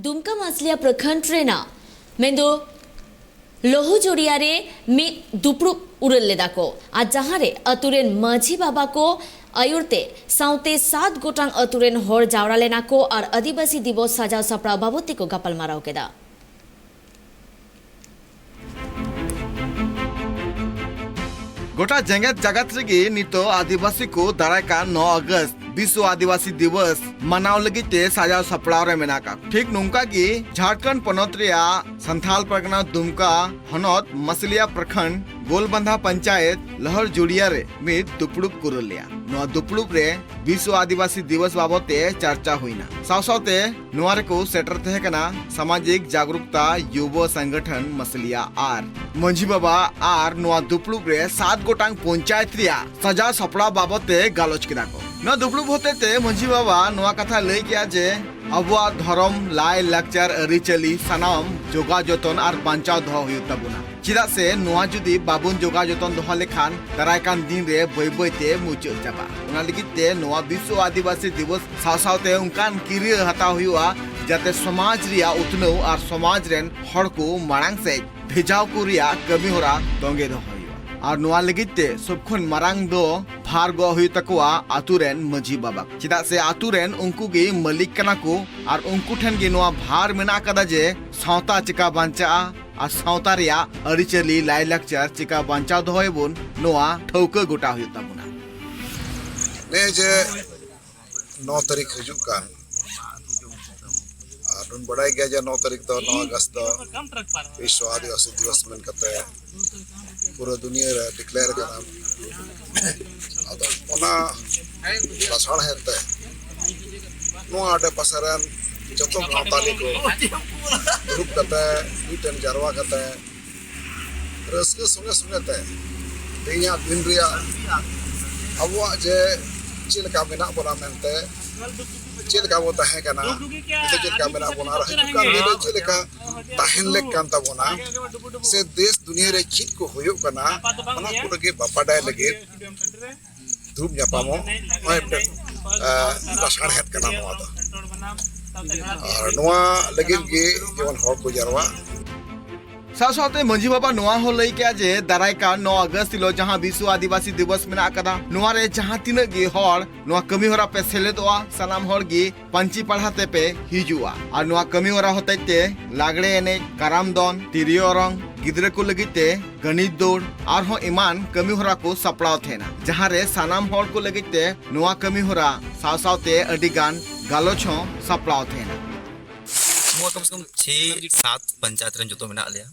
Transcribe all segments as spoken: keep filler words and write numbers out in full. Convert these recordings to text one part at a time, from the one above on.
ᱫᱩᱢᱠᱟ ᱢᱟᱥᱞᱤᱭᱟ ᱯᱨᱚᱠᱷᱚᱸᱰ ᱨᱮᱱᱟᱜ ᱢᱮᱱᱫᱚ ᱞᱚᱦᱩᱡᱩᱲᱤᱭᱟ ᱨᱮ ᱢᱤᱫ ᱫᱩᱯᱲᱩᱵ ᱩᱨᱟᱹᱞ ᱞᱮᱫᱟ ᱠᱚ, ᱟᱨ ᱡᱟᱦᱟᱸ ᱨᱮ ᱟᱹᱛᱩ ᱨᱮᱱ ᱢᱟᱹᱡᱷᱤ ᱵᱟᱵᱟ ᱠᱚ ᱟᱹᱭᱩᱨ ᱛᱮ ᱥᱟᱶᱛᱮ ᱥᱟᱛ ᱜᱚᱴᱟᱝ ᱟᱹᱛᱩ ᱨᱮᱱ ᱦᱚᱲ ᱡᱟᱣᱨᱟ ᱞᱮᱱᱟ ᱠᱚ ᱟᱨ ᱟᱹᱫᱤᱵᱟᱹᱥᱤ ᱫᱤᱵᱚᱥ ᱥᱟᱡᱟᱣ ᱥᱟᱯᱲᱟᱣ ᱵᱟᱵᱚᱫ ᱛᱮᱠᱚ ᱜᱟᱯᱟᱞᱢᱟᱨᱟᱣ ᱠᱮᱫᱟ᱾ ᱜᱚᱴᱟ ᱡᱮᱜᱮᱛ ᱡᱟᱠᱟᱛ ᱨᱮᱜᱮ ᱱᱤᱛᱚᱜ ᱟᱹᱫᱤᱵᱟᱹᱥᱤ ᱠᱚ ᱫᱟᱨᱟᱭ ᱠᱟᱱ ᱱᱚ ᱟᱜᱚᱥᱴ ᱵᱤᱥᱣᱚ ᱟᱹᱫᱤᱵᱟᱹᱥᱤ ᱫᱤᱵᱚᱥ ᱢᱟᱱᱟᱣ ᱞᱟᱹᱜᱤᱫ ᱛᱮ ᱥᱟᱡᱟᱣ ᱥᱟᱯᱲᱟᱣ ᱨᱮ ᱢᱮᱱᱟᱜ ᱟᱠᱟᱫ ᱠᱚᱣᱟ᱾ ᱴᱷᱤᱠ ᱱᱚᱝᱠᱟ ᱜᱮ ᱡᱷᱟᱲᱠᱷᱚᱸᱰ ᱯᱚᱱᱚᱛ ᱨᱮᱭᱟᱜ ᱥᱟᱱᱛᱷᱟᱞ ᱯᱟᱨᱜᱟᱱᱟ ᱫᱩᱢᱠᱟ ᱦᱚᱱᱚᱛ ᱢᱟᱥᱞᱤᱭᱟ ᱯᱨᱚᱠᱷᱚᱸᱰ ᱜᱳᱞᱵᱟᱸᱫᱷᱟ ᱯᱚᱧᱪᱟᱭᱮᱛ ᱞᱚᱦᱚᱨ ᱡᱩᱲᱤᱭᱟ ᱨᱮ ᱢᱤᱫ ᱫᱩᱯᱲᱩᱵ ᱠᱚ ᱩᱨᱟᱹᱞ ᱞᱮᱫᱟ᱾ ᱱᱚᱣᱟ ᱫᱩᱯᱲᱩᱵ ᱨᱮ ᱵᱤᱥᱣᱚ ᱟᱹᱫᱤᱵᱟᱹᱥᱤ ᱫᱤᱵᱚᱥ ᱵᱟᱵᱚᱫ ᱛᱮ ᱪᱟᱨᱪᱟ ᱦᱩᱭᱱᱟ᱾ ᱥᱟᱶ ᱥᱟᱶᱛᱮ ᱱᱚᱣᱟ ᱨᱮᱠᱚ ᱥᱮᱴᱮᱨ ᱛᱟᱦᱮᱸ ᱠᱟᱱᱟ ᱥᱟᱢᱟᱡᱤᱠ ᱡᱟᱜᱽᱨᱩᱠᱛᱟ ᱭᱩᱵᱚ ᱥᱚᱝᱜᱚᱴᱷᱚᱱ ᱢᱟᱥᱞᱤᱭᱟ ᱟᱨ ᱢᱟᱹᱡᱷᱤ ᱵᱟᱵᱟ, ᱟᱨ ᱱᱚᱣᱟ ᱫᱩᱯᱲᱩᱵ ᱨᱮ ᱥᱟᱛ ᱜᱚᱴᱟᱝ ᱯᱚᱧᱪᱟᱭᱮᱛ ᱨᱮᱭᱟᱜ ᱥᱟᱡᱟᱣ ᱥᱟᱯᱲᱟᱣ ᱵᱟᱵᱚᱫ ᱛᱮ ᱜᱟᱞᱚᱪ ᱠᱮᱫᱟ ᱠᱚ᱾ ᱱᱚᱣᱟ ᱫᱩᱯᱲᱩᱵ ᱦᱚᱛᱮ ᱛᱮ ᱢᱟᱹᱡᱷᱤ ᱵᱟᱵᱟ ᱱᱚᱣᱟ ᱠᱟᱛᱷᱟ ᱞᱟᱹᱭ ᱠᱮᱫᱟ ᱡᱮ ᱟᱵᱚᱣᱟᱜ ᱫᱷᱚᱨᱚᱢ, ᱞᱟᱭ ᱞᱟᱠᱪᱟᱨ, ᱟᱹᱨᱤᱪᱟᱹᱞᱤ ᱥᱟᱱᱟᱢ ᱡᱚᱜᱟᱣ ᱡᱚᱛᱚᱱ ᱟᱨ ᱵᱟᱧᱪᱟᱣ ᱫᱚᱦᱚ ᱦᱩᱭᱩᱜ ᱛᱟᱵᱚᱱᱟ᱾ ᱪᱮᱫᱟᱜ ᱥᱮ ᱱᱚᱣᱟ ᱡᱩᱫᱤ ᱵᱟᱵᱚᱱ ᱡᱚᱜᱟᱣ ᱡᱚᱛᱚᱱ ᱫᱚᱦᱚ ᱞᱮᱠᱷᱟᱱ ᱫᱟᱨᱟᱭ ᱠᱟᱱ ᱫᱤᱱ ᱨᱮ ᱵᱟᱹᱭ ᱵᱟᱹᱭ ᱛᱮ ᱢᱩᱪᱟᱹᱫ ᱪᱟᱵᱟᱜᱼᱟ᱾ ᱚᱱᱟ ᱞᱟᱹᱜᱤᱫ ᱛᱮ ᱱᱚᱣᱟ ᱵᱤᱥᱣᱚ ᱟᱹᱫᱤᱵᱟᱹᱥᱤ ᱫᱤᱵᱚᱥ ᱥᱟᱶ ᱥᱟᱶᱛᱮ ᱚᱱᱠᱟᱱ ᱠᱤᱨᱭᱟᱹ ᱦᱟᱛᱟᱣ ᱦᱩᱭᱩᱜᱼᱟ ᱡᱟᱛᱮ ᱥᱚᱢᱟᱡᱽ ᱨᱮᱭᱟᱜ ᱩᱛᱱᱟᱹᱣ ᱟᱨ ᱥᱚᱢᱟᱡᱽ ᱨᱮᱱ ᱦᱚᱲ ᱠᱚ ᱢᱟᱲᱟᱝ ᱥᱮᱫ ᱵᱷᱮᱡᱟᱣ ᱠᱚ ᱨᱮᱭᱟᱜ ᱠᱟᱹᱢᱤ ᱦᱚᱨᱟ ᱛᱚᱸᱜᱮ ᱫᱚᱦᱚ ᱦᱩᱭᱩᱜᱼᱟ᱾ ᱟᱨ ᱱᱚᱣᱟ ᱞᱟᱹᱜᱤᱫ ᱛᱮ ᱥᱚᱵ ᱠᱷᱚᱱ ᱢᱟᱨᱟᱝ ᱫᱚ ᱵᱷᱟᱨ ᱜᱚᱜ ᱦᱩᱭᱩᱜ ᱛᱟᱠᱚᱣᱟ ᱟᱛᱩ ᱨᱮᱱ ᱢᱟᱹᱡᱷᱤ ᱵᱟᱵᱟ, ᱪᱮᱫᱟᱜ ᱥᱮ ᱟᱛᱩ ᱨᱮᱱ ᱩᱱᱠᱩ ᱜᱮ ᱢᱟᱹᱞᱤᱠ ᱠᱟᱱᱟ ᱠᱚ ᱟᱨ ᱩᱱᱠᱩ ᱴᱷᱮᱱ ᱜᱮ ᱱᱚᱣᱟ ᱵᱷᱟᱨ ᱢᱮᱱᱟᱜ ᱟᱠᱟᱫᱟ ᱡᱮ ᱥᱟᱶᱛᱟ ᱪᱮᱠᱟ ᱵᱟᱧᱪᱟᱜᱼᱟ ᱟᱨ ᱥᱟᱶᱛᱟ ᱨᱮᱭᱟᱜ ᱟᱹᱨᱤᱪᱟᱹᱞᱤ ᱞᱟᱭᱞᱟᱠᱪᱟᱨ ᱪᱮᱠᱟ ᱵᱟᱧᱪᱟᱣ ᱫᱚᱦᱚᱭᱟᱵᱚᱱ, ᱱᱚᱣᱟ ᱴᱷᱟᱹᱣᱠᱟᱹ ᱜᱚᱴᱟ ᱦᱩᱭᱩᱜ ᱛᱟᱵᱚᱱᱟ᱾ ᱱᱮ ᱡᱮ ᱱᱚ ᱛᱟᱹᱨᱤᱠᱷ ᱦᱤᱡᱩᱜ ᱠᱟᱱ, ᱟᱨ ᱵᱚᱱ ᱵᱟᱲᱟᱭ ᱜᱮᱭᱟ ᱡᱮ ᱱᱚ ᱛᱟᱹᱨᱤᱠᱷ ᱫᱚ, ᱱᱚ ᱟᱜᱚᱥᱴ ᱫᱚ ᱵᱤᱥᱣᱚ ᱟᱹᱫᱤᱵᱟᱹᱥᱤ ᱫᱤᱵᱚᱥ ᱢᱮᱱ ᱠᱟᱛᱮ ᱯᱩᱨᱟᱹ ᱫᱩᱱᱤᱭᱟᱹ ᱨᱮ ᱰᱤᱠᱞᱮᱭᱟᱨ ᱠᱟᱱᱟ᱾ ᱟᱫᱚ ᱚᱱᱟ ᱞᱟᱥᱟᱲᱦᱮᱫ ᱛᱮ ᱱᱚᱣᱟ ᱟᱰᱮ ᱯᱟᱥᱮ ᱨᱮᱱ ᱡᱚᱛᱚ ᱜᱟᱶᱛᱟᱞᱤ ᱠᱚ ᱫᱩᱲᱩᱵ ᱠᱟᱛᱮ, ᱢᱤᱫᱴᱮᱱ ᱡᱟᱨᱣᱟ ᱠᱟᱛᱮ, ᱨᱟᱹᱥᱠᱟᱹ ᱥᱚᱸᱜᱮ ᱥᱚᱸᱜᱮ ᱛᱮ ᱛᱮᱦᱮᱧᱟᱜ ᱫᱤᱱ ᱨᱮᱭᱟᱜ ᱟᱵᱚᱣᱟᱜ ᱡᱮ ᱪᱮᱫ ᱞᱮᱠᱟ ᱢᱮᱱᱟᱜ ᱵᱚᱱᱟ ᱢᱮᱱᱛᱮ, ᱪᱮᱫ ᱞᱮᱠᱟ ᱵᱚ ᱛᱟᱦᱮᱸ ᱠᱟᱱᱟ, ᱱᱤᱛᱚᱜ ᱪᱮᱫ ᱞᱮᱠᱟ ᱢᱮᱱᱟᱜ ᱵᱚᱱᱟ, ᱟᱨ ᱦᱤᱡᱩᱜ ᱠᱟᱱ ᱫᱤᱱ ᱨᱮ ᱪᱮᱫ ᱞᱮᱠᱟ ᱛᱟᱦᱮᱱ ᱞᱮᱠ ᱠᱟᱱ ᱛᱟᱵᱚᱱᱟ, ᱥᱮ ᱫᱮᱥ ᱫᱩᱱᱤᱭᱟᱹ ᱨᱮ ᱪᱮᱫ ᱠᱚ ᱦᱩᱭᱩᱜ ᱠᱟᱱᱟ, ᱚᱱᱟ ᱠᱚ ᱞᱟᱹᱜᱤᱫ ᱵᱟᱰᱟᱭ ᱞᱟᱹᱜᱤᱫ ᱫᱩᱲᱩᱵ ᱧᱟᱯᱟᱢᱚᱜ ᱱᱚᱜᱼᱚᱭ ᱢᱤᱫᱴᱮᱱ, ᱮ, ᱞᱟᱥᱟᱲᱦᱮᱫ ᱠᱟᱱᱟ ᱱᱚᱣᱟ ᱫᱚ᱾ ᱟᱨ ᱱᱚᱣᱟ ᱞᱟᱹᱜᱤᱫ ᱜᱮ ᱡᱮᱢᱚᱱ ᱦᱚᱲ ᱠᱚ ᱡᱟᱨᱣᱟᱜ᱾ ᱥᱟᱶ ᱥᱟᱶᱛᱮ ᱢᱟᱹᱡᱷᱤ ᱵᱟᱵᱟ ᱱᱚᱣᱟ ᱦᱚᱸ ᱞᱟᱹᱭ ᱠᱮᱜᱼᱟ ᱡᱮ ᱫᱟᱨᱟᱭ ᱠᱟᱱ ᱱᱚᱣᱟ ᱟᱜᱚᱥᱴ ᱦᱤᱞᱳᱜ ᱡᱟᱦᱟᱸ ᱵᱤᱥᱥᱚ ᱟᱹᱫᱤᱵᱟᱹᱥᱤ ᱫᱤᱵᱚᱥ ᱢᱮᱱᱟᱜ ᱟᱠᱟᱫᱟ, ᱱᱚᱣᱟ ᱨᱮ ᱡᱟᱦᱟᱸ ᱛᱤᱱᱟᱹᱜ ᱜᱮ ᱦᱚᱲ ᱱᱚᱣᱟ ᱠᱟᱹᱢᱤ ᱦᱚᱨᱟ ᱯᱮ ᱥᱮᱞᱮᱫᱚᱜᱼᱟ, ᱥᱟᱱᱟᱢ ᱦᱚᱲ ᱜᱮ ᱯᱟᱹᱧᱪᱤ ᱯᱟᱲᱦᱟ ᱛᱮᱯᱮ ᱦᱤᱡᱩᱜᱼᱟ᱾ ᱟᱨ ᱱᱚᱣᱟ ᱠᱟᱹᱢᱤ ᱦᱚᱨᱟ ᱦᱚᱛᱮᱡ ᱛᱮ ᱞᱟᱜᱽᱲᱮ ᱮᱱᱮᱡ, ᱠᱟᱨᱟᱢ ᱫᱚᱱ, ᱛᱤᱨᱭᱳ ᱚᱨᱚᱝ, ᱜᱤᱫᱽᱨᱟᱹ ᱠᱚ ᱞᱟᱹᱜᱤᱫ ᱛᱮ ᱜᱟᱹᱱᱤᱡ ᱫᱟᱹᱲ ᱟᱨᱦᱚᱸ ᱮᱢᱟᱱ ᱠᱟᱹᱢᱤ ᱦᱚᱨᱟ ᱠᱚ ᱥᱟᱯᱲᱟᱣ ᱛᱟᱦᱮᱱᱟ, ᱡᱟᱦᱟᱸ ᱨᱮ ᱥᱟᱱᱟᱢ ᱦᱚᱲ ᱠᱚ ᱞᱟᱹᱜᱤᱫ ᱛᱮ ᱱᱚᱣᱟ ᱠᱟᱹᱢᱤ ᱦᱚᱨᱟ ᱥᱟᱶ ᱥᱟᱶᱛᱮ ᱟᱹᱰᱤ ᱜᱟᱱ ᱜᱟᱞᱚᱪ ᱦᱚᱸ ᱥᱟᱯᱲᱟᱣ ᱛᱟᱦᱮᱱᱟ᱾ ᱱᱚᱣᱟ ᱠᱚᱢ ᱥᱮ ᱠᱚᱢ ᱪᱷᱮ ᱥᱟᱛ ᱯᱚᱧᱪᱟᱭᱮᱛ ᱨᱮᱱ ᱡᱚᱛᱚ ᱢᱮᱱᱟᱜ ᱞᱮᱭᱟ᱾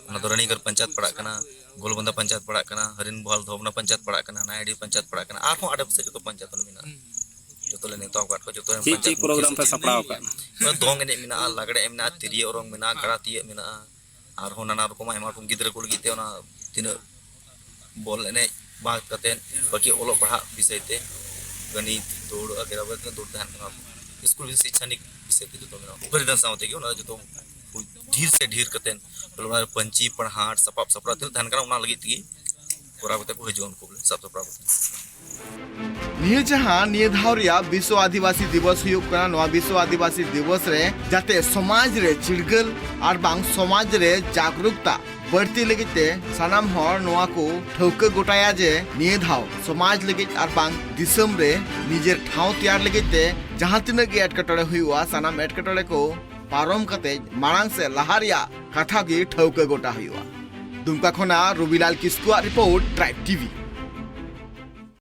ᱚᱱᱟ ᱫᱚ ᱨᱟᱱᱤᱜᱚᱲ ᱯᱚᱧᱪᱟᱭᱮᱛ ᱯᱟᱲᱟᱜ ᱠᱟᱱᱟ, ᱜᱳᱞᱵᱟᱱᱫᱟ ᱯᱚᱧᱪᱟᱭᱮᱛ ᱯᱟᱲᱟᱜ ᱠᱟᱱᱟ, ᱦᱚᱨᱤᱱ ᱵᱚᱦᱟᱞ ᱫᱷᱚᱵᱱᱟ ᱯᱚᱧᱪᱟᱭᱮᱛ ᱯᱟᱲᱟᱜ ᱠᱟᱱᱟ, ᱱᱟᱭᱟᱰᱤ ᱯᱚᱧᱪᱟᱭᱮᱛ ᱯᱟᱲᱟᱜ ᱠᱟᱱᱟ, ᱟᱨᱦᱚᱸ ᱟᱰᱮ ᱯᱟᱥᱮ ᱡᱚᱛᱚ ᱯᱚᱧᱪᱟᱭᱮᱛ ᱨᱮ ᱢᱮᱱᱟᱜᱼᱟ᱾ ᱡᱚᱛᱚ ᱞᱮ ᱱᱮᱣᱛᱟ ᱟᱠᱟᱫ ᱠᱚᱣᱟ, ᱡᱚᱛᱚ ᱨᱮᱱ ᱪᱮᱫ ᱪᱮᱫ ᱯᱚᱧᱪᱟᱭᱮᱛ ᱯᱨᱳᱜᱨᱟᱢ ᱯᱮ ᱢᱩᱠᱷᱤᱭᱟᱹ ᱥᱟᱯᱲᱟᱣ ᱟᱠᱟᱫ? ᱱᱚᱜᱼᱚᱭ ᱫᱚᱝ ᱮᱱᱮᱡ ᱢᱮᱱᱟᱜᱼᱟ, ᱞᱟᱜᱽᱲᱮ ᱮᱱᱮᱡ ᱢᱮᱱᱟᱜᱼᱟ, ᱛᱤᱨᱭᱳ ᱚᱨᱚᱝ ᱢᱮᱱᱟᱜᱼᱟ, ᱜᱟᱲᱟ ᱛᱤᱭᱟᱹᱜ ᱢᱮᱱᱟᱜᱼᱟ, ᱟᱨᱦᱚᱸ ᱱᱟᱱᱟ ᱨᱚᱠᱚᱢ ᱟᱭᱢᱟ ᱨᱚᱠᱚᱢ ᱜᱤᱫᱽᱨᱟᱹ ᱠᱚ ᱞᱟᱹᱜᱤᱫ ᱛᱮ ᱚᱱᱟ ᱛᱤᱱᱟᱹᱜ ᱵᱚᱞ ᱮᱱᱮᱡ ᱵᱟᱫ ᱠᱟᱛᱮ ᱵᱟᱹᱠᱤ ᱚᱞᱚᱜ ᱯᱟᱲᱦᱟᱜ ᱵᱤᱥᱚᱭ ᱛᱮ ᱜᱟᱹᱱᱤᱛ, ᱫᱟᱹᱲ ᱟᱨ ᱛᱤᱱᱟᱹᱜ ᱫᱟᱹᱲ ᱛᱟᱦᱮᱱ ᱠᱟᱱᱟ, ᱥᱠᱩᱞ ᱵᱤᱥᱚᱭ ᱥᱤᱠᱷᱟᱱᱤᱠ ᱵᱤᱥᱚᱭ ᱛᱮ ᱡᱚᱛᱚ ᱢᱮᱱᱟᱜᱼᱟ᱾ ᱩᱯᱟᱹᱨᱤ ᱫᱟᱱ ᱥᱟᱶ ᱛᱮᱜᱮ ᱚᱱᱟ ᱫᱚ ᱡᱚᱛᱚ ᱰᱷᱮᱨ ᱥᱮ ᱰᱷᱮᱨ ᱠᱟᱛᱮ ᱵᱚᱞᱮ ᱚᱱᱟ ᱨᱮ ᱯᱟᱹᱧᱪᱤ ᱯᱟᱲᱦᱟᱴ ᱥᱟᱯᱟᱵ ᱥᱟᱯᱲᱟᱣ ᱛᱤᱱᱟᱹᱜ ᱛᱟᱦᱮᱱ ᱠᱟᱱᱟ ᱚᱱᱟ ᱞᱟᱹᱜᱤᱫ ᱛᱮᱜᱮ ᱠᱚᱨᱟᱣ ᱠᱟᱛᱮ ᱠᱚ ᱦᱤᱡᱩᱜᱼᱟ, ᱩᱱᱠᱩ ᱵᱚᱞᱮ ᱥᱟᱵ ᱥᱟᱯᱲᱟᱣ ᱠᱟᱛᱮ᱾ ᱱᱤᱭᱟᱹ ᱡᱟᱦᱟᱸ ᱱᱤᱭᱟᱹ ᱫᱷᱟᱣ ᱨᱮᱭᱟᱜ ᱵᱤᱥᱥᱚ ᱟᱹᱫᱤᱵᱟᱹᱥᱤ ᱫᱤᱵᱚᱥ ᱦᱩᱭᱩᱜ ᱠᱟᱱᱟ, ᱱᱚᱣᱟ ᱵᱤᱥᱥᱚ ᱟᱹᱫᱤᱵᱟᱹᱥᱤ ᱫᱤᱵᱚᱥ ᱨᱮ ᱡᱟᱛᱮ ᱥᱚᱢᱟᱡᱽ ᱨᱮ ᱪᱤᱲᱜᱟᱹᱞ ᱟᱨ ᱵᱟᱝ ᱥᱚᱢᱟᱡᱽ ᱨᱮ ᱡᱟᱜᱽᱨᱩᱠᱛᱟ ᱵᱟᱹᱲᱛᱤ ᱞᱟᱹᱜᱤᱫ ᱛᱮ ᱥᱟᱱᱟᱢ ᱦᱚᱲ ᱱᱚᱣᱟ ᱠᱚ ᱴᱷᱟᱹᱣᱠᱟᱹ ᱜᱚᱴᱟᱭᱟ ᱡᱮ ᱱᱤᱭᱟᱹ ᱫᱷᱟᱣ ᱥᱚᱢᱟᱡᱽ ᱞᱟᱹᱜᱤᱫ ᱟᱨ ᱵᱟᱝ ᱫᱤᱥᱚᱢ ᱨᱮ ᱱᱤᱡᱮᱨ ᱴᱷᱟᱶ ᱛᱮᱭᱟᱨ ᱞᱟᱹᱜᱤᱫ ᱛᱮ ᱡᱟᱦᱟᱸ ᱛᱤᱱᱟᱹᱜ ᱜᱮ ᱮᱴᱠᱮᱴᱚᱬᱮ ᱦᱩᱭᱩᱜᱼᱟ, ᱥᱟᱱᱟᱢ ᱮᱴᱠᱮᱴᱚᱬᱮ ᱠᱚ ᱯᱟᱨᱚᱢ ᱠᱟᱛᱮ ᱢᱟᱲᱟᱝ ᱥᱮᱫ ᱞᱟᱦᱟ ᱨᱮᱭᱟᱜ ᱠᱟᱛᱷᱟ ᱜᱮ ᱴᱷᱟᱹᱣᱠᱟᱹ ᱜᱚᱴᱟ ᱦᱩᱭᱩᱜᱼᱟ᱾ ᱫᱩᱢᱠᱟ ᱠᱷᱚᱱᱟᱜ ᱨᱚᱵᱤᱞᱟᱞ ᱠᱤᱥᱠᱩᱣᱟᱜ ᱨᱤᱯᱳᱨᱴ, ᱴᱨᱟᱭᱤᱵᱽ ᱴᱤᱵᱷᱤ᱾